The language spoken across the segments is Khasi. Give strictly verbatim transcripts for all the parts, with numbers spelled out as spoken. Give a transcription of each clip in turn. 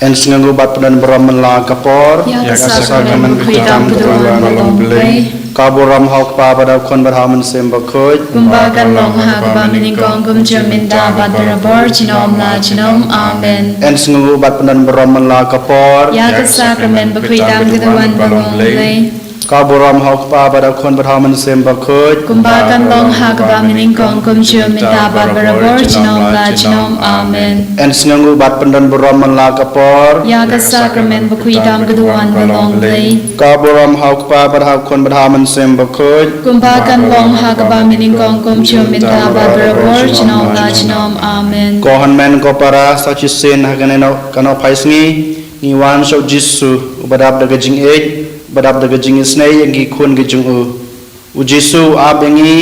Yn sngewnguh bad pyndon burom man la ka por. Ïa ka sakramen bakhuid tam ka duwan ba long Blei. Ka burom ha u Kpa bad ha u Khun bad ha u Mynsiem Bakhuid. Kumba kan long ha kaba mynnyngkong kumjuh mynta bad barabor junom la junom. Amen. Yn sngewnguh bad pyndon burom man la ka por. Ïa ka sakramen bakhuid tam ka duwan ba long Blei. Ka burom ha u Kpa bad ha u Khun bad ha u Mynsiem Bakhuid. Kumba kan long ha kaba mynnyngkong kumjuh mynta bad barabor junom la junom. Amen. Yn sngewnguh bad pyndon burom man la ka por. Ïa ka sakramen bakhuid tam ka duwan ba long Blei. Ka burom ha u Kpa bad ha u Khun bad ha u Mynsiem Bakhuid. Kumba kan long ha kaba mynnyngkong kumjuh mynta bad barabor junom la junom. Amen. Ko hynmen ko para, sa shisien ha kane ka nongphai sngi ngi wan sha u Jisu uba dap da ka jingïeit, uba dap da ka jingisynei ïa ki khun ki jong u. U Jisu u ap ïa ngi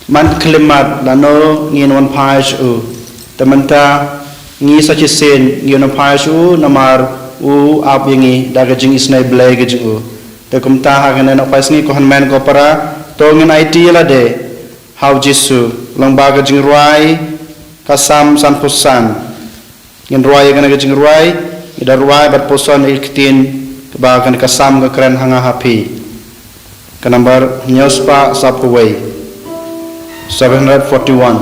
man khyllipmat lano ngin wan phai sha u. Te mynta ngi sa shisien ngi wan phai sha u namar u ap ïa ngi da ka jingisynei Blei ka jong u. Te kumta ha kane ka nongphai sngi ko hynmen ko para, to ngin aiti ïa lade ha u Jisu lyngba ka jingrwai ka Salm sanphew san. Ngin rwai ïa kane ka jingrwai, ngi da rwai bad puson ïa ka ktien kaba kane ka Salm ka kren ha nga ha phi. Ka nambar hynñiew spah saphew wei. Seven hundred forty-one.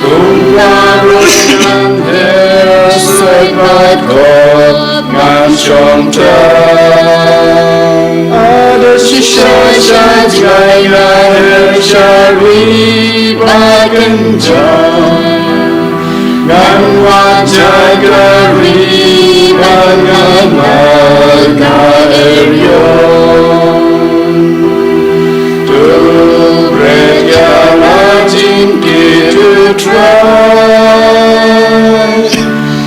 Kumba ruh ngan her sait bad kop ngan shong tang. Lada shisha sha jngai nga her sha ri ba kynjah, ngan wad jaka ri ba nga mad ka eriong. To bret ïa la jingkit U Trai.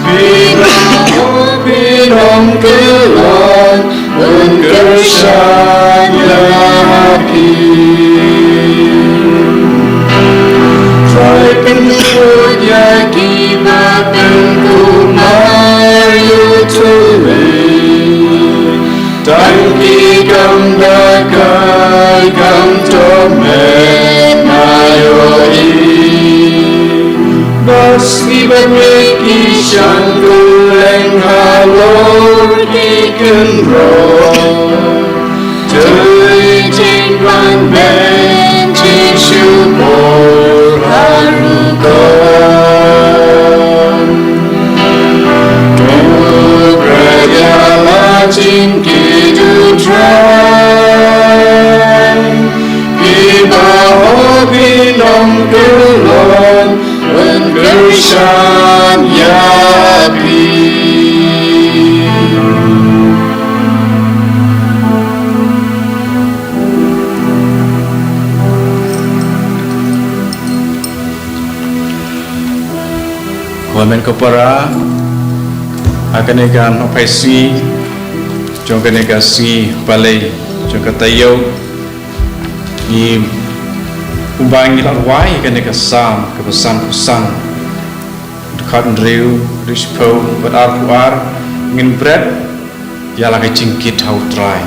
Phi nong, phi nongkyllon, un kyrshan ïa phi. Trai pynkhuid ïa kiba pynkulmar ïa U Trai. Tang ki kam da kai kam tohmet na ïohi. Bad ki bymngeit ki shang kylleng halor ki kynroh. Joi jingpang beiñ jingshukor harukom. To bret ïa la jingkit U Trai. Kiba hok phi nongkyllon, un kyrshan ïa phi. Ko hynmen ko para, ha kane ka nongphai sngi jong kane ka sngi balei jong ka taïew, ngi kumba ngi la rwai kane ka Salm, kaba sanphew san, dkhot hynriew, hynriew shiphew bad arphew ar, ngin bret ïa la ka jingkit ha U Trai.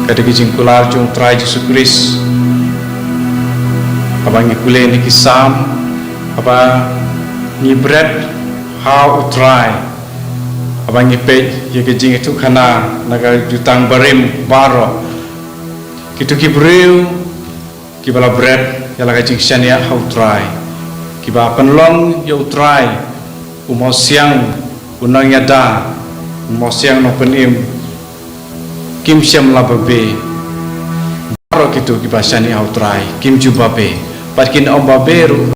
Ka dei ka jingkular jong U Trai Jisu Khrist. Haba ngi pule na ki Salm, haba Ngi bret ha U Trai. Haba ngi peit ïa ka jingïathuhkhana na ka jutang barim baroh, kito ki briew kiba la bret ïa la ka jingshaniah ha U Trai, kiba pynlong ïa U Trai u mawsiang, u nongïada, u mawsiang nongpynim, kim shym la babe. Baroh kito kiba shaniah ha U Trai kim ju babe, bad kin ym babe ruh.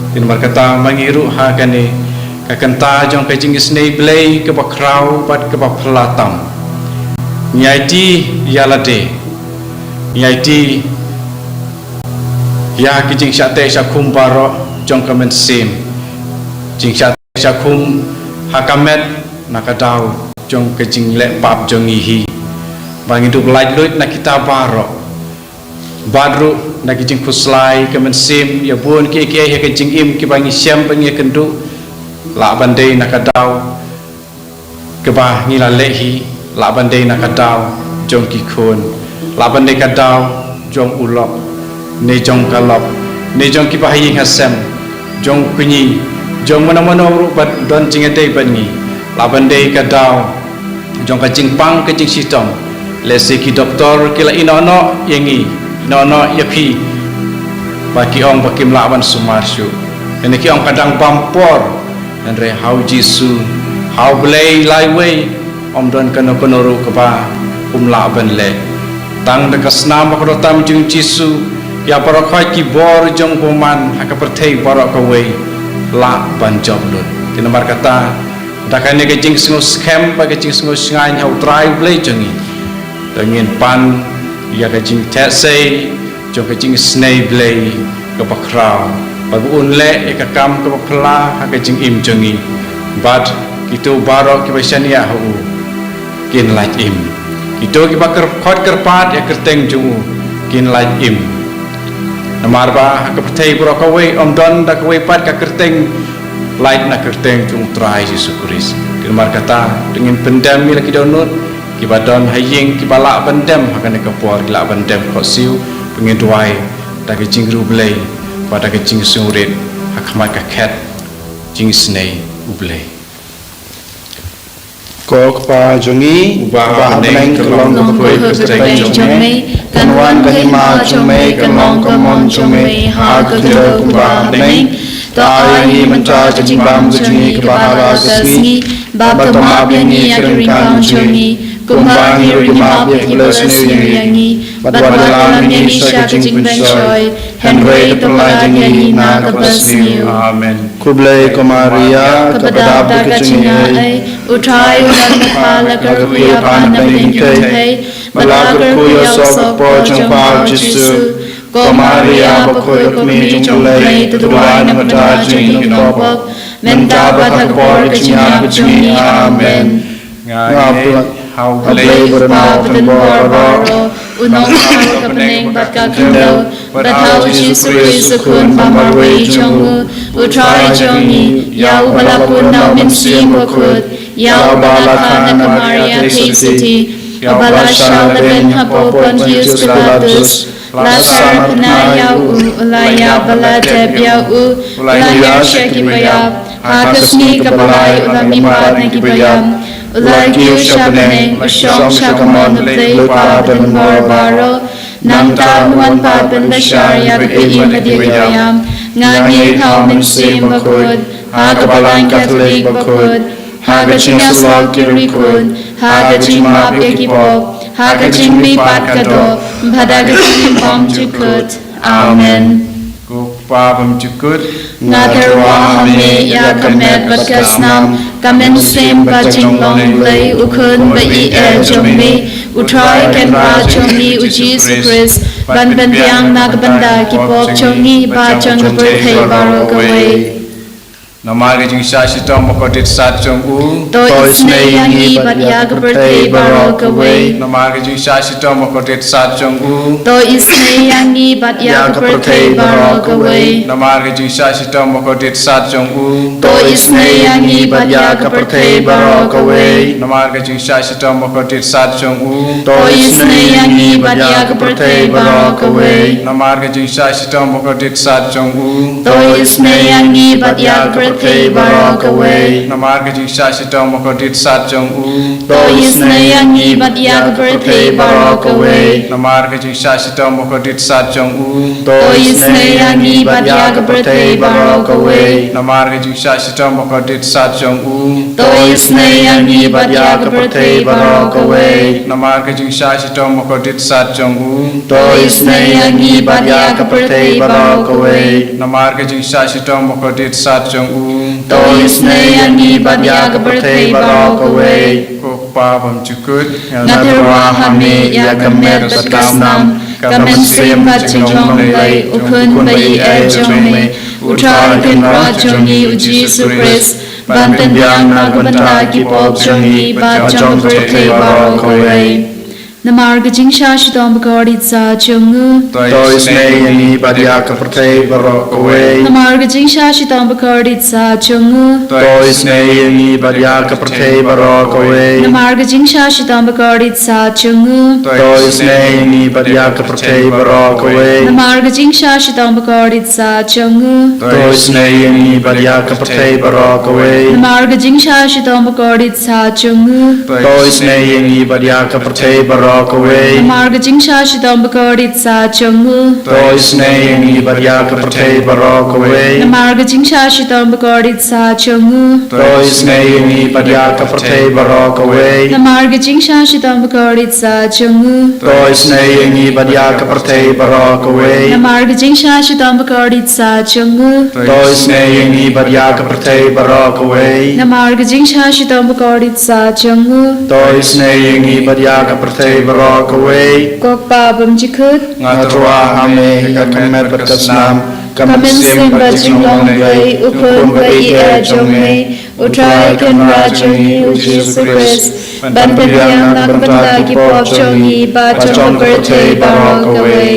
Kin markata ma ngi ruh ha kane ka kynta jong ka jingisynei Blei kaba khraw bad kaba phylla tam, ngi aiti ïa lade, ngi aiti ïa ki jingshah teh shah khum baroh jong ka mynsiem, jingshah teh shah khum ha ka met na ka daw jong ka jingleh pap jong ngi hi, ba ngi dup laitluid na kita baroh. Bad ruh na ki jingkhuslai ka mynsiem ïa bun kiei kiei ha ka jingim kiba ngi shem bad ngi ïakynduh, lah ban dei na ka daw kaba ngi la leh hi, lah ban dei na ka daw jong ki khun, lah ban dei ka daw jong u lok ne jong ka lok ne jong kiba ha ïing ha sem, jong kñi, jong mano mano ruh ba don jingïadei bad ngi, lah ban dei ka daw jong ka jingpang ka jingshitom. Lehse ki doktor ki la ïehnoh noh ïa ngi, ïehnoh noh ïa phi, ba ki ong ba kim lah ban sumar shuh, lane ki ong ka dang bam por. Hynrei ha U Jisu, ha U Blei laiwei, ym don kano kano ruh kaba um lah ban leh. Tang da ka snam ba kordor tam jong U Jisu, ïa baroh khoit ki bor jong u bymman ha ka pyrthei baroh kawei lah ban jop lut. Te namar kata, da kane ka jingsngewskhem bad ka jingsngewshngaiñ ha U Trai U Blei jong ngi, to ngin pan ïa ka jingtheh sei jong ka jingisynei Blei kaba khraw, ba un leh ïa ka kam kaba phylla ha ka jingim jong ngi. Bad kito baroh kiba shaniah ha U kin lait im. Kito kiba kyr-, khot kyrpad ïa ka kyrteng jong U kin lait im. Namar ba ha ka pyrthei baroh kawei ym don da kawei pat ka kyrteng lait na ka kyrteng jong U Trai Jisu Khrist. Te namar kata, to ngin pyndem ïa la ki dohnud, kiba don ha ïing, kiba lah ban dem ha kane ka por, ki lah ban dem khohsiew, ba ngin duwai da ka jingriewblei bad da ka jingsngewrit ha khmat ka khet jingisynei U Blei. Ko Kpa jong ngi, uba ha bneng, ka long ka bakhuid ka kyrteng jong me, kan wan ka hima jong me, kan long ka mon jong me ha ka khyndew kumba ha bneng. To ai ïa ngi mynta ka jingbam ka jong ngi kaba ha ka sngi, bad to map ïa ngi ïa ki ryngkang jong ngi, kumba ngi ruh ngi map ïa kiba la sniew ïa ngi, bad wat ïalam ïa ngi sha ka jingpynshoi, hynrei to pynlait ïa ngi na kaba sniew. Amen. Khublei ko Maria, kaba dap da ka jingaiei, U Trai u don bad pha, la kyrkhu ïa pha na pdeng ki kynthei, bad la kyrkhu ïa u soh ka por jong pha U Jisu. Ko Maria bakhuid, ka kmie jong U Blei, to duwai na ka bynta jong ngi ki nongpop, mynta bad ha ka por ka jingïap ka jong ngi. Amen. Nga ngeit ha U Blei Kpa badonbor baroh, U Nongpynim ka bneng bad ka khyndew, bad ha U Jisu Khrist U Khun ba marwei jong U, U Trai jong ngi, ïa uba la pun na U Mynsiem Bakhuid, ïa uba la kha na ka Maria theisotti, ïa uba la shah lehbeiñ hapoh Pontius Pilatus, la sah na bnai ïa U, U la ïap bad la dep ïa U, U la hiar sha kiba ïap, ha ka sngi kaba lai U la mihpat na kiba ïap, U la kiew sha bneng, U shong sha ka mon U Blei Kpa badonbor baroh. Nangta Un wan pat ban bishar ïa kiba im bad ïa kiba ïam. Nga ngeit ha U Mynsiem Bakhuid, ha ka Balang Katholik bakhuid, ha ka jingïasyllok ki riewkhun, ha ka jingmap ïa ki pop, ha ka jingmihpat ka doh, bad ha ka jinglong jukut. Amen. Ko Kpa bymjukut, nga tyrwa ha Me ïa ka met bad ka snam, ka mynsiem bad jinglong U Blei U Khun ba ïeit jong Me, U Trai Kynrad jong ngi U Jisu Khrist, ban pynbiang na ka bynta ki pop jong ngi bad jong ka pyrthei baroh kawei. Namar ka jingshah shitom bakordit sat jong u. To isynei ïa ngi bad ïa ka pyrthei baroh kawei. Namar ka jingshah shitom bakordit sat jong u. To isynei ïa ngi bad ïa ka pyrthei baroh kawei. Namar ka jingshah shitom bakordit sat jong u. To isynei ïa ngi bad ïa ka pyrthei baroh kawei. Namar ka jingshah shitom bakordit sat jong u. To isynei ïa ngi bad ïa ka pyrthei baroh kawei. Namar ka jingshah shitom bakordit sat jong u. To isynei ïa ngi bad ïa ka pyrthei baroh kawei. Namar ka jingshah shitom bakordit sat jong u. To isynei ïa ngi bad ïa ka pyrthei baroh kawei. Namar ka jingshah shitom bakordit sat jong u. To isynei ïa ngi bad ïa ka pyrthei baroh kawei. Namar ka jingshah shitom bakordit sat jong u. To isynei ïa ngi bad ïa ka pyrthei baroh kawei. Namar ka jingshah shitom bakordit sat jong u. To isynei ïa ngi bad ïa ka pyrthei baroh kawei. Namar ka jingshah shitom bakordit sat jong u. To isynei ïa ngi bad ïa ka pyrthei baroh kawei. Ko Pa bymjukut, nga tyrwa ha me ïa ka met bad ka snam, ka mynsiem bad jinglong Blei, u Khun ba ïeit jong me, u Trai Kynrad jong ngi u Jisu Khrist, ban pynbiang na ka bynta ki pop jong ngi bad jong ka pyrthei baroh kawei. Namar ka jingshah shitom bakordit sat jong u. To isynei ïa ngi bad ïa ka pyrthei baroh kawei. Namar ka jingshah shitom bakordit sat jong u. To isynei ïa ngi bad ïa ka pyrthei baroh kawei. Namar ka jingshah shitom bakordit sat jong u. To isynei ïa ngi bad ïa ka pyrthei baroh kawei. Namar ka jingshah shitom bakordit sat jong u. To isynei ïa ngi bad ïa ka pyrthei baroh kawei. Namar ka jingshah shitom bakordit sat jong u. To isynei ïa ngi bad ïa ka pyrthei baroh kawei. Namar ka jingshah shitom bakordit sat jong u. To isynei ïa ngi bad ïa ka pyrthei baroh kawei. Namar ka jingshah shitom bakordit sat jong u. To isynei ïa ngi bad ïa ka pyrthei baroh kawei. Namar ka jingshah shitom bakordit sat jong u. To isynei ïa ngi bad ïa ka pyrthei baroh kawei. Namar ka jingshah shitom bakordit sat jong u. To isynei ïa ngi bad ïa ka pyrthei baroh kawei. Namar ka jingshah shitom bakordit sat jong u. To isynei ïa ngi bad ïa ka pyrthei baroh kawei. Ko Pa bymjukut, nga tyrwa ha me ïa ka met bad ka snam, ka mynsiem bad jinglong Blei, u Khun ba ïeit jong me, u Trai Kynrad jong ngi u Jisu Khrist, ban pynbiang na ka bynta ki pop jong ngi bad jong ka pyrthei baroh kawei.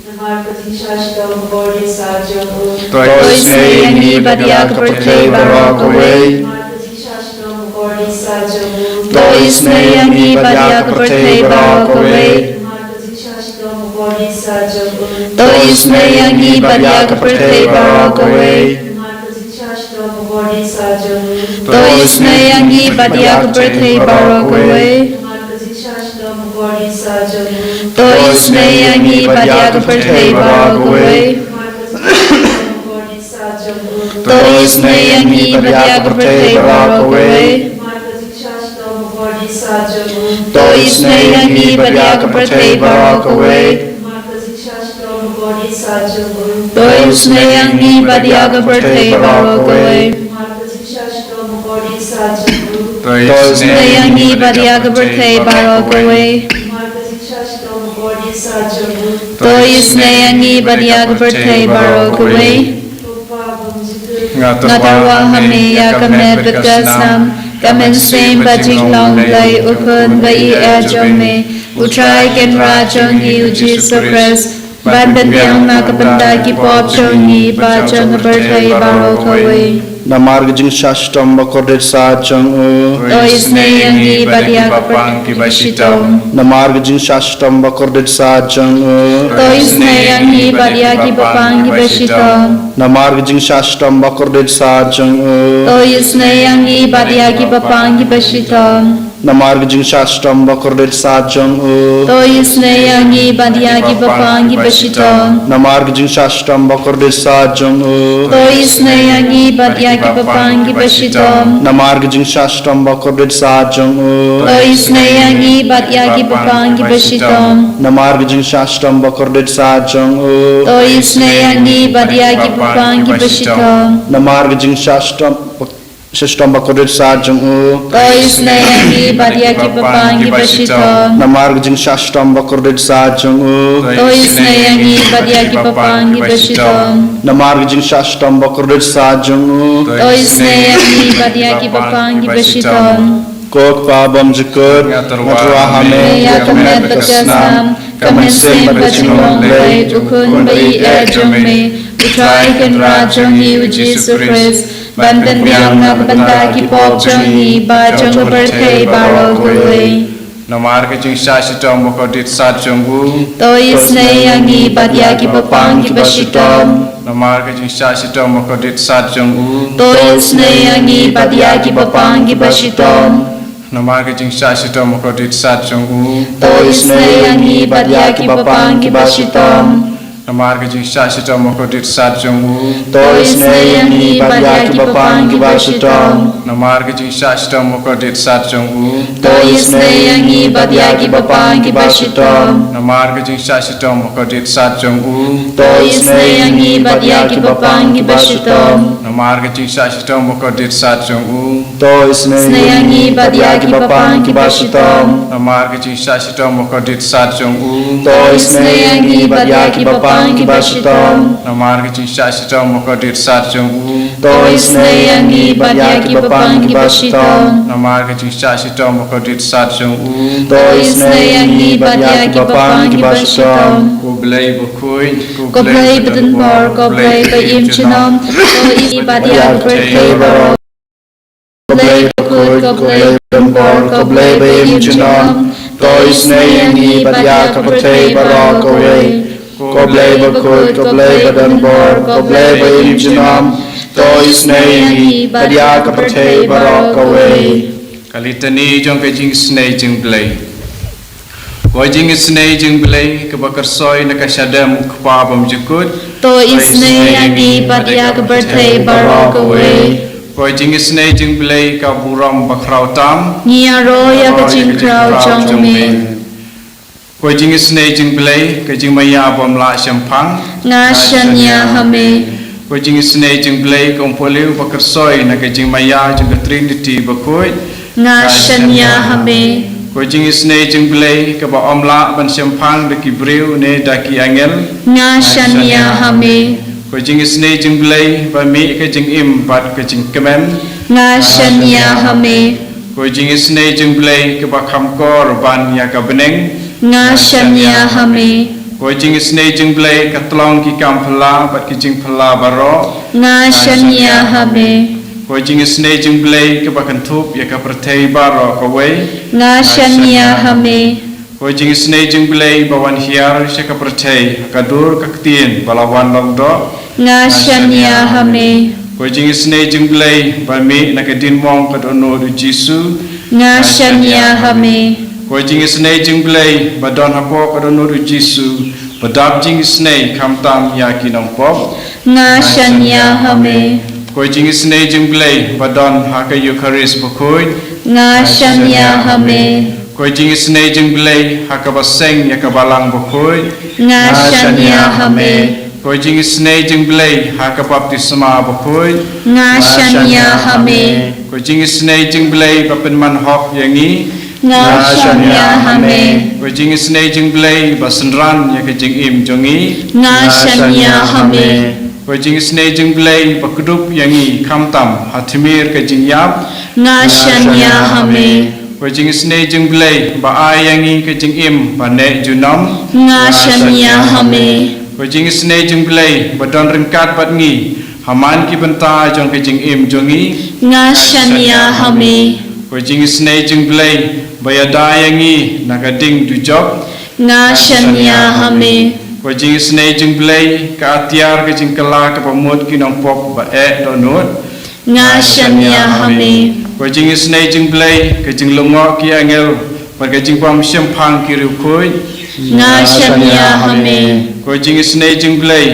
Namar ka jingshah shitom bakordit sat jong u. To isynei ïa ngi bad ïa ka pyrthei baroh kawei. Namar ka jingshah shitom bakordit sat jong u. To isynei ïa ngi bad ïa ka pyrthei baroh kawei. Namar ka jingshah shitom bakordit sat jong u. To isynei ïa ngi bad ïa ka pyrthei baroh kawei. Namar ka jingshah shitom bakordit sat jong u. To isynei ïa ngi bad ïa ka pyrthei baroh kawei. Namar ka jingshah shitom bakordit sat jong u. To isynei ïa ngi bad ïa ka pyrthei baroh kawei. Namar ka jingshah shitom bakordit sat jong u. To isynei ïa ngi bad ïa ka pyrthei baroh kawei. Namar ka jingshah shitom bakordit sat jong u. To isynei ïa ngi bad ïa ka pyrthei baroh kawei. Namar ka jingshah shitom bakordit sat jong u. To isynei ïa ngi bad ïa ka pyrthei baroh kawei. Namar ka jingshah shitom bakordit sat jong u. To isynei ïa ngi bad ïa ka pyrthei baroh kawei. Namar ka jingshah shitom bakordit sat jong u. To isynei ïa ngi bad ïa ka pyrthei baroh kawei. Nga tyrwa ha me ïa ka met bad ka snam, ka mynsiem bad jinglong Blei, u Khun ba ïeit jong me, u Trai Kynrad jong ngi u Jisu Khrist, ban pynbiang na ka bynta ki pop jong ngi bad jong ka pyrthei baroh kawei. Namar ka jingshah shitom bakordit sat jong u. To isynei ïa ngi bad ïa ka pyrthei baroh kawei. Namar ka jingshah shitom bakordit sat jong u. To isynei ïa ngi bad ïa ki bapang kiba shitom. Namar ka jingshah shitom bakordit sat jong u. To isynei ïa ngi bad ïa ki bapang kiba shitom. Namar ka jingshah shitom bakordit sat jong u. To isynei ïa ngi bad ïa ki bapang kiba shitom. Namar ka jingshah shitom bakordit sat jong u. To isynei ïa ngi bad ïa ki bapang kiba shitom. Namar ka jingshah shitom bakordit sat jong u. To isynei ïa ngi bad ïa ki bapang kiba shitom. Namar ka jingshah shitom bakordit sat jong u. To isynei ïa ngi bad ïa ki bapang kiba shitom. Namar ka jingshah shitom bak- Shah shitom ba kordit sat jong u. To isynei ïa ngi bad ïa ki bapang kiba shitom. Namar ka jingshah shitom ba kordit sat jong u. To isynei ïa ngi bad ïa ki bapang kiba shitom. Namar ka jingshah shitom ba kordit sat jong u. To isynei ïa ngi bad ïa ki bapang kiba shitom. Ko Kpa bymjukut, nga tyrwa ha me ïa ka met bad ka snam, ka mynsiem bad ka jinglong leit, u khun ba ïeit jong me, u Trai Kynrad jong ngi u Jisu Khrist, ban pynbiang na ka bynta ki pop jong ngi bad jong ka pyrthei baroh kawei. Namar ka jingshah shitom ba kordit sat jong u. To isynei ïa ngi bad ïa ki bapang kiba shitom. Namar ka jingshah shitom ba kordit sat jong u. To isynei ïa ngi bad ïa ki bapang kiba shitom. Namar ka jingshah shitom ba kordit sat jong u. To isynei ïa ngi bad ïa ki bapang kiba shitom. Namar ka jingshah shitom ba kordit sat jong u. To isynei ïa ngi bad ïa ki bapang kiba shitom. Namar ka jingshah shitom ba kordit sat jong u. To isynei ïa ngi bad ïa ki bapang kiba shitom. Namar ka jingshah shitom ba kordit sat jong u. To isynei ïa ngi bad ïa ki bapang kiba shitom. Namar ka jingshah shitom ba kordit sat jong u. To isynei ïa ngi bad ïa ki bapang kiba shitom. Namar ka jingshah shitom ba kordit sat jong u. To isynei ïa ngi bad ïa ki bapang kiba shitom. Namar ka jingshah shitom ba kordit sat jong u. To isynei ïa ngi bad ïa ki bapang kiba shitom. Namar ka jingshah shitom ba kordit sat jong u. To isynei ïa ngi bad ïa ki bapang kiba shitom. Ko Blei bakhuid, ko Blei badonbor, ko Blei ba im junom, to isynei bad ïa ka pyrthei baroh. Ko Blei bakhuid, ko Blei badonbor, ko Blei ba im junom, to isynei ïa ngi bad ïa ka pyrthei baroh kawei. Ko Blei bakhuid, ko Blei badonbor, ko Blei ba im junom, to isynei ïa ngi bad ïa ka pyrthei baroh kawei. Ka Litani jong ka jingisynei jingblei. Ko jingisynei jingblei kaba kyrsoi na ka shadem u Kpa bymjukut, to isynei ïa ngi bad ïa ka pyrthei baroh kawei. Ko jingisynei jingblei ka burom bakhraw tam, ngi ïaroh ïa ka jingkhraw jong me. Ko jingisynei jingblei ka jingmaïa bym lah shemphang, nga shaniah ha me. Ko jingisynei jingblei ka umphylliw ba kyrsoi na ka jingmaïa jong ka Trinity bakhuid, nga shaniah ha me. Ko jingisynei jingblei kaba ym lah ban shemphang da ki briew ne da ki angel, nga shaniah ha me. Ko jingisynei jingblei ba mih ka jingim bad ka jingkmen, nga shaniah ha me. Ko jingisynei jingblei kaba kham kor ban ïa ka bneng, nga shaniah ha me. Ko jingisynei jingblei ka tlong ki kam phylla bad ki jingphylla baroh, nga shaniah ha me. Ko jingisynei jingblei kaba kynthup ïa ka pyrthei baroh kawei, nga shaniah ha me. Ko jingisynei jingblei ba wan hiar sha ka pyrthei ha ka dur ka ktien ba la wan long doh, nga shaniah ha me. Ko jingisynei jingblei ba mih na ka diengmong ka dohnud u Jisu, nga shaniah ha me. Ko jingisynei jingblei ba don hapoh ka dohnud u Jisu, ba dap jingisynei khamtam ïa ki nongpop, nga shaniah ha me. Ko jingisynei jingblei ba don ha ka Eukharist bakhuid, nga shaniah ha me. Ko jingisynei jingblei ha kaba seng ïa ka balang bakhuid, nga shaniah ha me. Ko jingisynei jingblei ha ka baptisma bakhuid, nga shaniah ha me. Ko jingisynei jingblei ba pynman hok ïa ngi, nga shaniah ha me. Ko jingisynei jingblei ba synran ïa ka jingim jong ngi, nga shaniah ha me. Ko jingisynei jingblei ba kdup ïa ngi khamtam ha tmier ka jingïap, nga shaniah ha me. Ko jingisynei jingblei ba ai ïa ngi ka jingim ba neh junom, nga shaniah ha me. Ko jingisynei jingblei ba don ryngkat bad ngi ha man ki bynta jong ka jingim jong ngi, nga shaniah ha me. Ko jingisynei jingblei ba ïada ïa ngi na ka ding dujok, nga shaniah ha me. Ko jingisynei jingblei ka atiar ka jingkylla kaba mut ki nongpop ba eh dohnud, nga shaniah ha me. Ko jingisynei jingblei ka jinglyngngoh ki angel bad ka jingbym shemphang ki riewkhuid, nga shaniah ha me. Ko jingisynei jingblei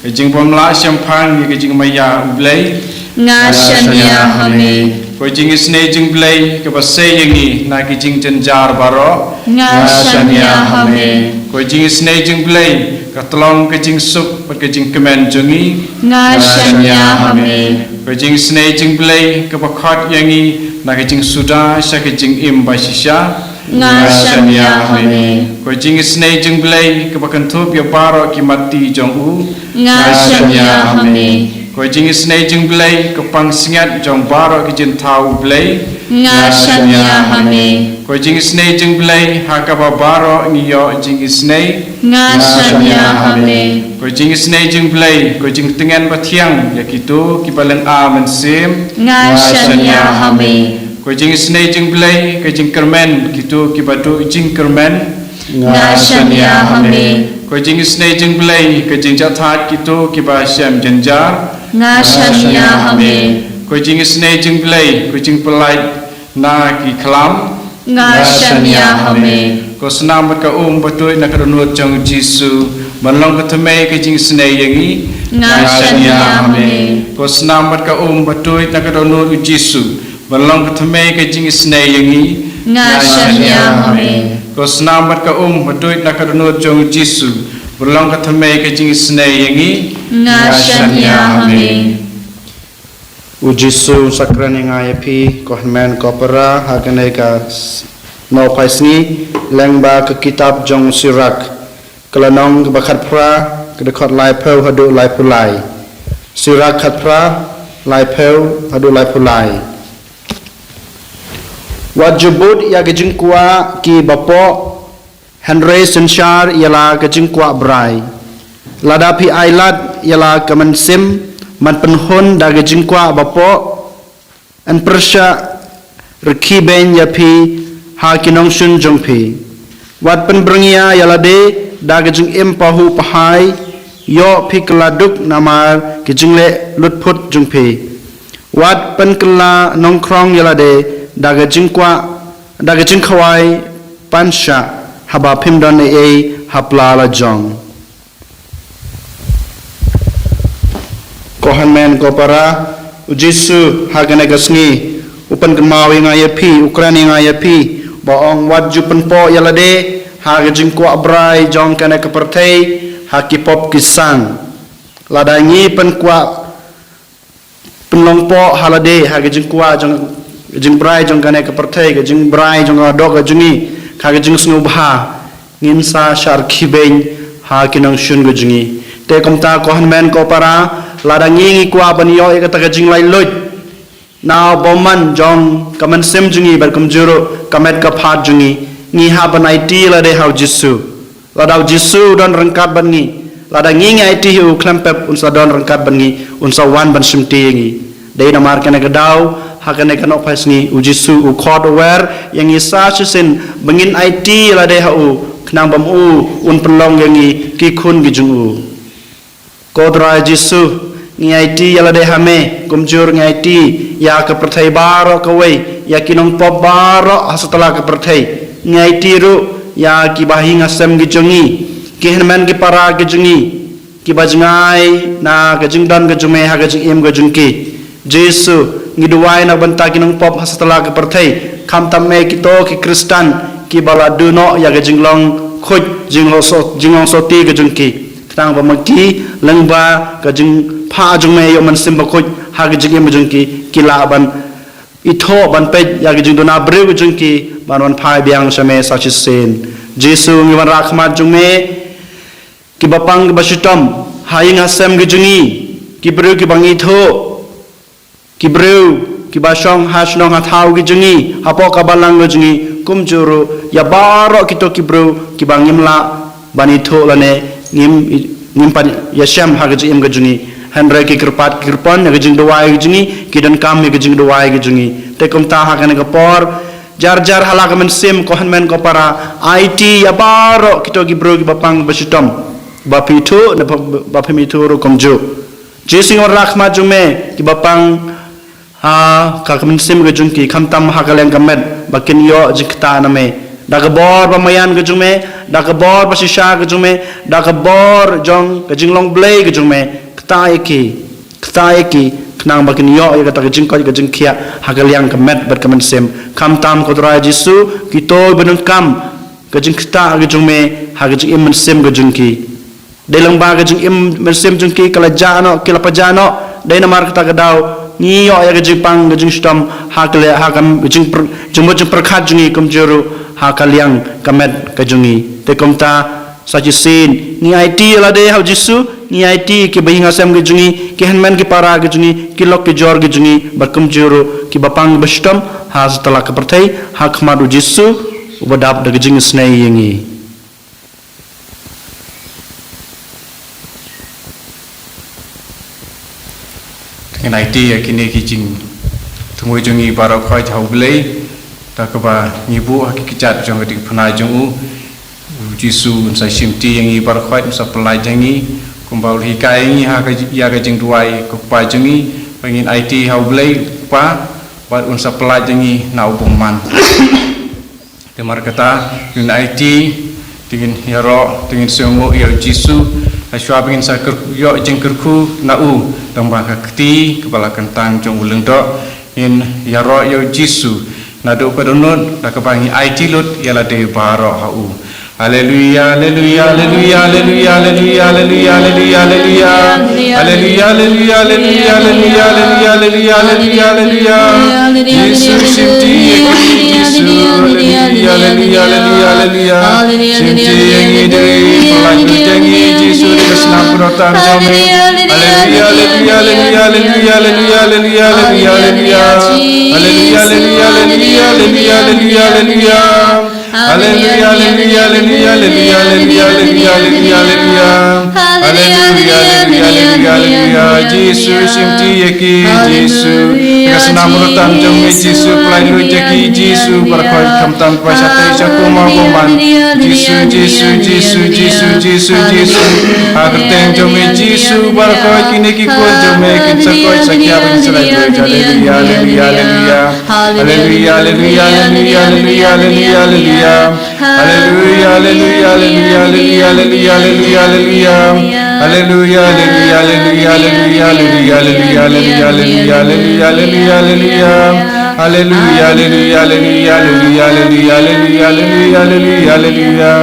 ka jingbym lah shemphang ïa ka jingmaïa U Blei, nga shaniah ha me. Ko jingisynei jingblei kaba sei ïa ngi na ki jingjynjar baroh, nga shaniah ha me. Ko jingisynei jingblei ka tlong ka jingsuk bad ka jingkmen jong ngi, nga shaniah ha me. Ko jingisynei jong U Blei kaba khot ïa ngi na ka jingsuda sha ka jingim ba shisha. Nga shaniah ha me. Ko jingisynei jong U Blei kaba kynthup ïa baroh ki matti jong u. Nga shaniah ha me. Ko jingisynei jong U Blei ka pansngiat jong baroh ki jingthaw U Blei. Nga shaniah ha me. Ko jingisynei jong U Blei ha kaba baroh ngi ïoh jingisynei. Nga shaniah ha me. Ko jingisynei jong U Blei, ko jingtngen bathiang ïa kito kiba lynga mynsiem. Nga shaniah ha me. Ko jingisynei jong U Blei, ka jingkyrmen kito kiba duh jingkyrmen. Nga shaniah ha me. Ko jingisynei jong U Blei, ka jingjahthait kito kiba shem jynjar. Nga shaniah ha me. Ko jingisynei jong U Blei, ko jingpyllait na ki khlam. Nga shaniah ha me. Ko snam bad ka um ba tuid na ka dohnud jong U Jisu ban long ka thymmei ka jingisynei ïa ngi. Nga shaniah ha me. Ko snam bad ka um ba tuid na ka dohnud U Jisu ban long ka thymmei ka jingisynei ïa ngi. Nga shaniah ha me. Ko snam bad ka um ba tuid na ka dohnud jong U Jisu ban long ka thymmei ka jingisynei ïa ngi. Nga shaniah ha me. U Jisu un sa kren ïa nga ïa phi, ko hynmen ko para, ha kane ka s-, nohphaisngi, lyngba ka kitab jong u Sirak, ka lynnong kaba khatphra, ka dkhot laiphew haduh laiphew lai. Sirak khatphra, laiphew haduh laiphew lai. Wat ju bud ïa ka jingkwah ki bapoh, hynrei synshar ïa la ka jingkwah brai. Lada phi ailad ïa la ka mynsiem ban pynhun da ka jingkwah bapoh, yn pyrshah rkhie beiñ ïa phi ha ki nongshun jong phi. Wat pynbyrngia ïa lade da ka jingim pahuh pahai, ïoh phi kylla duk namar ki jingleh lutphut jong phi. Wat pynkylla nongkhrong ïa lade da ka jingkwah, da ka jingkhawai pan shah, haba phim don ei ei ha pla la jong. Ko hynmen ko para, U Jisu ha kane ka sngi u pynkynmaw ïa nga ïa phi, u kren ïa nga ïa phi, ba ong wat ju pynpoh ïa lade ha ka jingkwah brai jong kane ka pyrthei, ha ki pop ki sang. Lada ngi pynkwah pynlong poh ha lade ha ka jingkwah jong, ka jingbrai jong kane ka pyrthei, ka jingbrai jong ka doh ka jong ngi, ha ka jingsngewbha, ngin sa shah rkhie beiñ ha ki nongshun ka jong ngi. Te kumta ko hynmen ko para, lada ngi ngi kwah ban ïoh ïa kata ka jinglaitluid na u bymman jong ka mynsiem jong ngi bad kumjuh ruh ka met ka phad jong ngi, ngi hap ban aiti lade ha U Jisu. Lada U Jisu u don ryngkat bad ngi, lada ngi ngi aiti ha u khlem pep, un sa don ryngkat bad ngi, un sa wan ban shimti ïa ngi. Dei namar kane ka daw, ha kane ka nohphaisngi, U Jisu u khot u wer ïa ngi sa shisien ba ngin aiti ïa lade ha u, khnang ba ma u un pynlong ïa ngi ki khun ki jong u. Ko Trai Jisu, ngi aiti ïa lade ha me, kumjuh ngi aiti ïa ka pyrthei baroh kawei, ïa ki nongpop baroh ha satlak ka pyrthei. Ngi aiti ruh ïa ki bahaïing hasem ki jong ngi, ki hynmen ki para ki jong ngi, kiba jngai na ka jingdon ka jong me ha ka jingim ka jong ki. Jisu, ngi duwai na ka bynta ki nongpop ha satlak ka pyrthei, khamtam me kito ki Khristan kiba la duh noh ïa ka jinglong khuid, jinglong so-, jinglong sotti ka jong ki. Khnang ba ma ki lyngba ka jingphah jong me ïa u Mynsiem Bakhuid ha ka jingim ka jong ki, ki lah ban ithuh ban peit ïa ka jingduna briew ka jong ki ban wan phai biang sha me sa shisien. Jisu, ngi wanrah khmat jong me, kiba pang kiba shitom ha ïing ha sem ka jong ngi, ki briew kiba ngi ithuh, ki briew kiba shong ha shnong ha thaw ki jong ngi, hapoh ka balang ka jong ngi, kumjuh ruh ïa baroh kito ki briew kiba ngim lah ban ithuh lane ngim, ngim pat ïashem ha ka jingim ka jong ngi. Hynrei ki kyrpad ki kyrpon ïa ka jingduwai ka jong ngi, ki donkam ïa ka jingduwai ka jong ngi. Te kumta ha kane ka por, jar jar ha la ka mynsiem, ko hynmen ko para, aiti ïa baroh kito ki briew kiba pang ba shitom, ba phi ithuh ne ba, ba phim ithuh ruh kumjuh. Jisu, ngi wanrah khmat jong me, kiba pang ha ka, ka mynsiem ka jong ki, khamtam ha ka liang ka met, ba kin ïoh jingktah na me. Da ka bor ba maïan ka jong me, da ka bor ba shisha ka jong me, da ka bor jong ka jinglong Blei ka jong me, ktah ïa ki, ktah ïa ki, khnang ba kin ïoh ïa kata ka jingkoit ka jingkhiah ha ka liang ka met bad ka mynsiem. Khamtam, ko Trai Jisu, kito ba donkam ka jingktah ka jong me ha ka jingim mynsiem ka jong ki. Dei lyngba ka jingim mynsiem jong ki, ka la jah noh, ki la pajah noh. Dei namar kata ka daw, Ngi ïoh ïa ka jingpang ka jingshitom ha ka liang, ha ka jingpyr-, jingmut jingpyrkhat jong ngi, kumjuh ruh ha ka liang ka met ka jong ngi. Te kumta sa shisien ngi aiti ïa lade ha u Jisu, ngi aiti ïa kiba ïing ha sem ka jong ngi, ki hynmen ki para ka jong ngi, ki lok ki jor ka jong ngi, bad kumjuh ruh kiba pang ba shitom ha satlak ka pyrthei, ha khmat u Jisu uba dap da ka jingisynei ïa ngi. Te ngin aiti ïa kine ki jingthmu jong ngi baroh khoit ha u Blei, da kaba ngi buh ha ki kjat jong ka diengphna jong u. U Jisu un sa shimti ïa ngi baroh khoit, un sa pyllait ïa ngi, kumba u la hikai ïa ngi ha ka, ïa ka jingduwai ko Kpa jong ngi, ba ngin aiti ha u Blei u Kpa, bad un sa pyllait ïa ngi na u bymman. Te namar kata, ngin aiti, te ngin ïaroh, te ngin sngewnguh ïa u Jisu, ha shuwa ba ngin sa kyr-, ïoh jingkyrkhu na u, tang ba ka kti kaba la kyntang jong u Lyngdoh, ngin ïaroh ïa u Jisu, naduh ka dohnud, da kaba ngi aiti lut ïa lade baroh ha u. Haleluia, haleluia, haleluia, haleluia. Haleluia, haleluia, haleluia, haleluia. Jisu shimti ïa ki, Jisu, haleluia, haleluia, haleluia, haleluia. Shimti ïa ngi dei, pyllait lut ïa ngi, Jisu, da ka snam pyndonkam jong me. Haleluia, haleluia, haleluia, haleluia. Haleluia, haleluia, haleluia, haleluia. Haleluia, haleluia, haleluia, haleluia, haleluia, haleluia, haleluia. Haleluia, haleluia, haleluia, haleluia. Jisu shimti ïa ki, Jisu. Ka snam pyndonkam jong me, Jisu, pyllait lut ïa ki, Jisu, baroh khoit khamtam kaba shatei sha kum u bymman. Jisu, Jisu, Jisu, Jisu, Jisu, Jisu. Ha ka kyrteng jong me, Jisu, baroh khoit kine ki khun jong me kin sa koit sa kiar, kin sa lait lut. Haleluia, haleluia, haleluia. Haleluia, haleluia, haleluia, haleluia, haleluia, haleluia. Haleluia, haleluia, haleluia, haleluia, haleluia, haleluia. Haleluia, haleluia, haleluia, haleluia, haleluia, haleluia, haleluia, haleluia, haleluia. Haleluia, haleluia, haleluia, haleluia, haleluia, haleluia, haleluia, haleluia.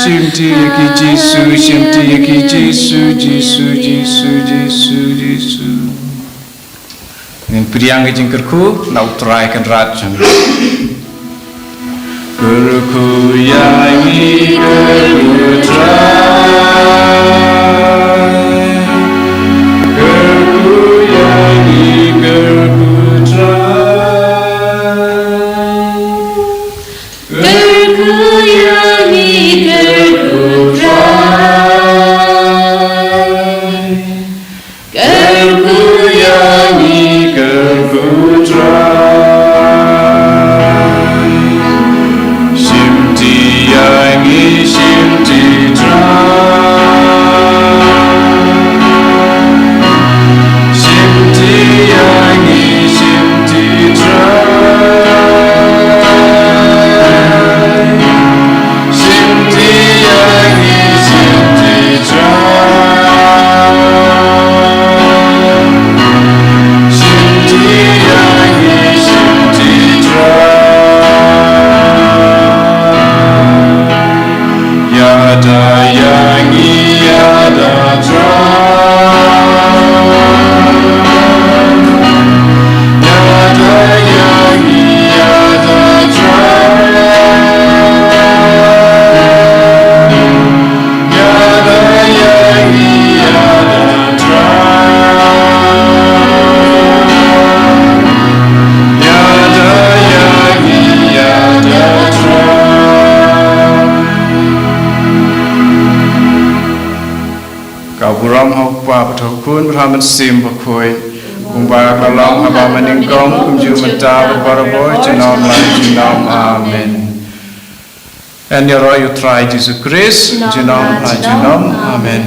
Shimti ïa ki Jisu, shimti ïa ki Jisu, Jisu, Jisu, Jisu, Jisu. Ngin pdiang ka jingkyrkhu na U Trai Kynrad jong ngi. Kyrkhu ïa ngi, kyrkhu Trai. Kyrkhu ïa ngi, kyrkhu Trai. Kyrkhu ïa ngi, kyrkhu Trai. Kyrkhu ïa ngi, kyrkhu Trai. Shimti ïa ngi, shimti Trai. Shimti ïa ngi, shimti Trai. Shimti ïa ngi, shimti Trai. Shimti ïa ngi, shimti Trai. Ïada ïa ngi, ïada Trai. Ïada ïa ngi, ïada Trai. Ïada ïa ngi, ïada Trai. Ïada ïa ngi, ïada Trai. Ka burom ha U Kpa bad ha U Khun bad ha U Mynsiem Bakhuid, kumba ka la long haba mynnyngkong, kumjuh mynta bad barabor, junom la junom. Amen. Yn ïaroh ïa U Trai Jisu Khrist, junom la junom. Amen.